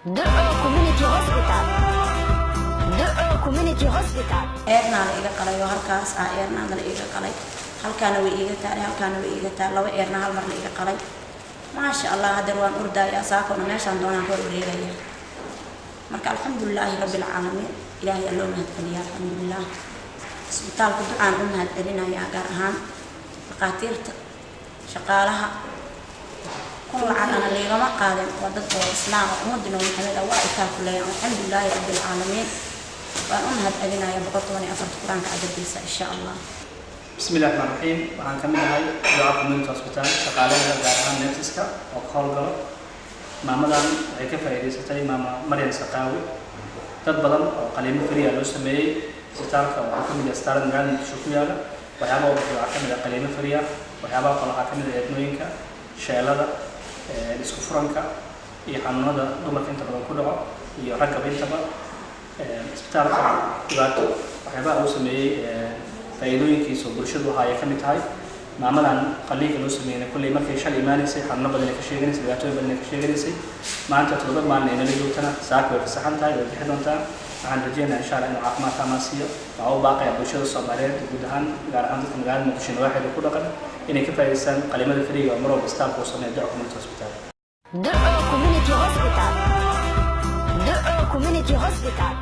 Duco Community Hospital. Duco Community Hospital. Eernaa la iga qalay oo halkaas ah eernaada la iga qalay. Halkaana way iiga taalay, halkaana way iiga taal. Laba eerna hal mar la iga qalay, maasha Allah. Hadeer waan ordayaa, saakona meeshaan doonaan ka wareegaya. Marka alxamdulilaahi rabbi alcaalamiin, Ilaahay aa loo mahadceliya. Alxamdulilah, isbitaalka Ducaan u mahadcelinayaa, gaar ahaan dhakhaatiirta, shaqaalaha. Kun lacagana liigama qaadin. Waa dad oo Islaam ah, ummadda Nabi Maxamed ah waa ay taakuleeyaan. Alxamdulilaahi rabbi alcaalamiin, waan u mahadcelinayaa 114-ta Qur-aanka ajarkiisa, insha Allah. Bismi illahi raxmaan raxiim. Waxaan ka mid ahay Duca Community Hospital shaqaalaheeda, gaar ahaan nurseska oo ka howlgalo. Maamadan waxay ka faa'iidaysatay, Maama Maryan Saqaawi, dad badan oo qaliimo free ah loo sameeyey isbitaalka. Waxaa ka mid ah isbitaalada magaalada Muqdisho ku yaala. Waxyaabaha u bixiyo waxaa ka mid ah qaliimo free ah. Waxyaabaha kale waxaa ka mid ah eednooyinka, sheelada, isku furanka iyo xanuunada dumarka inta badan ku dhaco iyo raggaba intaba. Isbitaalka dhibaato waxyaabaha uu sameeyey, faa'iidooyinkiisa oo bulshadu waxa ay ka mid tahay maamadan qaliinka loo sameeyey. Kulley markay shal imaanaysay, xanuuno badan ay ka sheeganaysay, dhibaatooyin badan ay ka sheeganaysay. Maanta 7 maalin ay nala joogtana, saaka way fasaxan tahay, way bixi doontaa. Waxaan rajeynayaa, insha Allah, inuu caafimaadka amaan siiyo. Waxaa u baaqaya bulshada Soomaaliyeed guud ahaan, gaar ahaan dadka magaalada Muqdisho nawaaxida ku dhaqan, inay ka faa'iidaystaan qaliimada freega oo mar walba isbitaalka uu sameeyo Duco Community Hospital. Duco Community Hospital. Duco Community Hospital.